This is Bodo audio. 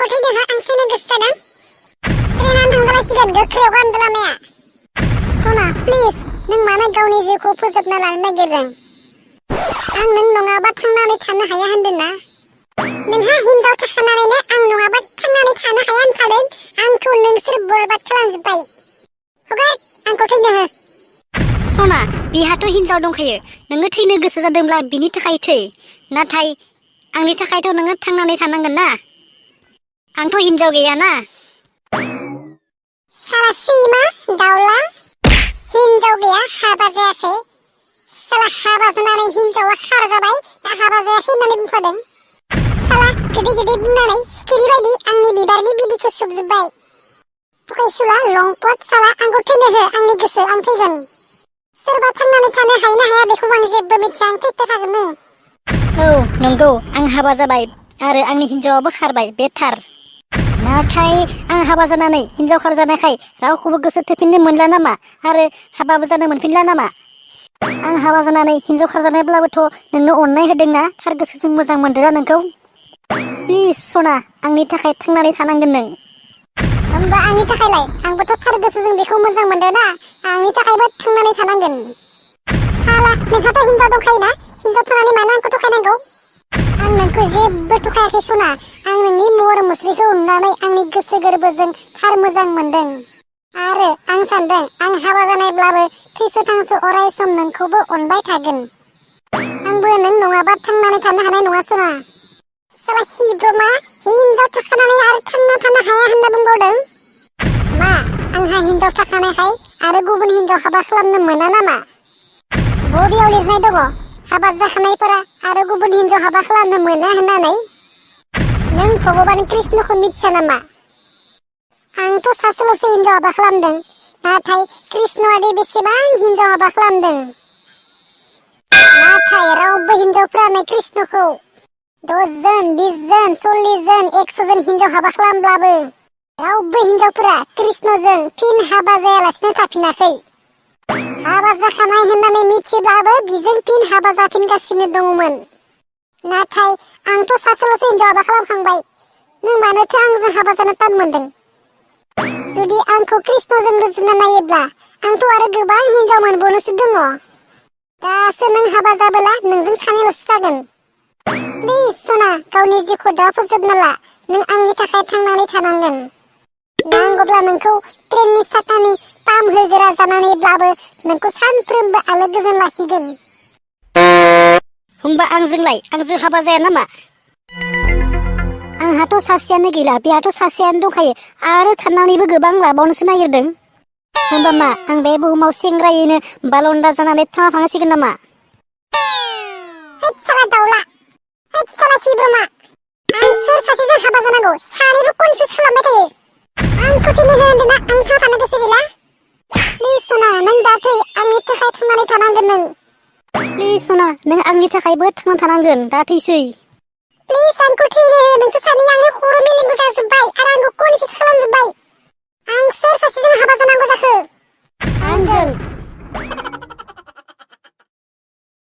आंखौ थैनो हो आं थैनो गोसो जादों ट्रेनानो थांगालासिगोन गोख्रैयाव गारदो लामाया सना प्लिज नों मानो गावनि जिउखौ फोजोबना लानो नागिरदों आं नों नङाबा थांनानै थानो हाया होनदोंना नोंहा हिनजाव थाखानानैनो आं नङाबा थांनानै थानो हाया होनखादों आंखौ नोंसोर बरबाद खालामजोब्बाय हगार आंखौ थैनो हो सना बिहाथ' हिनजाव दंखायो नोङो थैनो गोसो जादोंब्ला बिनि थाखाय थै नाथाय आंनि थाखायथ' नोङो थांनानै थानांगोन ना आंथ' हिनजाव गैयाना साला सैमा दाउला हिनजाव गैया हाबा जायाखै साला हाबा जानानै हिनजावा खारजाबाय दा हाबा जायाखै होननानै बुंखादों साला गोदै गोदै बुंनानै सिखिरि बायदि आंनि बिबारनि बिदैखौ सोबजोब्बाय थगायसुला लंपट साला आंखौ थैनो हो आंनि गोसो आं थैगोन सोरबा थांनानै थानो हायो ना हाया बेखौ आं जेबो मिथिया आं थैथारखागोन औ नंगौ आं हाबा जाबाय आरो आंनि हिनजावाबो खारबाय बे थार नाथाय आं हाबा जानानै हिनजाव खारजानायखाय रावखौबो गोसो थोफिननो मोनला नामा आरो हाबाबो जानो मोनफिनला नामा आं हाबा जानानै हिनजाव खारजानायब्लाबोथ' नोंनो अननाय होदोंना थार गोसोजों मोजां मोनदोंना नोंखौ प्लिज सना आंनि थाखाय थांनानै थानांगोन नों होमबा आंनि थाखायलाय आंबोथ' थार गोसोजों बेखौ मोजां मोनदों ना आंनि थाखायबो थांनानै थानांगोन साला नोंहाथ' हिनजाव दंखायोना हिनजाव थानानै मानो आंखौ थगायनांगौ आं नोंखौ जेबो थगायाखै सना आं नोंनि महर मुस्रिखौ नुनानै आंनि गोसो गोरबोजों थार मोजां मोनदों आरो आं सानदों आं हाबा जानायब्लाबो थैस' थांस' अराय सम नोंखौबो अनबाय थागोन आंबो नों नङाबा थांनानै थानो हानाय नङा सना साला हिब्रमा हिनजाव थाखानानै आरो थांना थानो हाया होनना बुंबावदों मा आंहा हिनजाव थाखानायखाय आरो गुबुन हिनजाव हाबा खालामनो मोना नामा बबेयाव लिरनाय दङ हाबा जाखानायफोरा आरो गुबुन हिनजाव हाबा खालामनो मोना होननानै नों भगबान कृष्णखौ मिथिया नामा आंथ' सासेल'सो हिनजाव हाबा खालामदों नाथाय कृष्णआदि बेसेबां हिनजाव हाबा खालामदों नाथाय रावबो हिनजावफ्रानो कृष्णखौ 10 जन 20 जन 40 जन 100 जन हिनजाव हाबा खालामब्लाबो रावबो हिनजावफोरा कृष्णजों फिन हाबा जायालासिनो थाफिनाखै हाबा जाखानाय होननानै मिथिब्लाबो बिजों फिन हाबा जाफिनगासिनो दङमोन नाथाय आंथ' सासेल'सो हिनजाव हाबा खालामखांबाय नों मानोथो आंजों हाबा जानो तान मोनदों जुदि आंखौ कृष्णजों रुजुना नायोब्ला आंथ' आरो गोबां हिनजाव मोनबावनोसो दङ दासो नों हाबा जाबोला नोंजों सानैल'सो जागोन प्लिज सना गावनि जिउखौ दा फोजोबना ला नों आंनि थाखाय थांनानै थानांगोन नांगौब्ला नोंखौ ट्रेननि साखानि पाम होग्रा जानानैब्लाबो नोंखौ सानफ्रोमबो आलो गोजोन लाखिगोन होमबा आंजों हाबा जाया नामा आंहाथ' सासेयानो गैला बेहाथ' सासेयानो दंखायो आरो थानानैबो गोबां लाबावनोसो नागिरदों होमबा मा आं बे बुहुमाव सेंग्रायैनो बालन्दा जानानै थांना थानांसिगोन नामा होद साला दाउला होद साला हिब्रमा आं सोर सासेजों हाबा जानांगौ सानैबो कनफिउज खालामबाय थायो आंखौ थैनो हो होनदोंना आं थांना थानो गोसो गैला प्लिज सना नों दा थै आंनि थाखाय थांनानै थानांगोन नों प्लिज सना नों आंनि थाखायबो थांना थानांगोन दा थैसै प्लिज आंखौ थैनो हो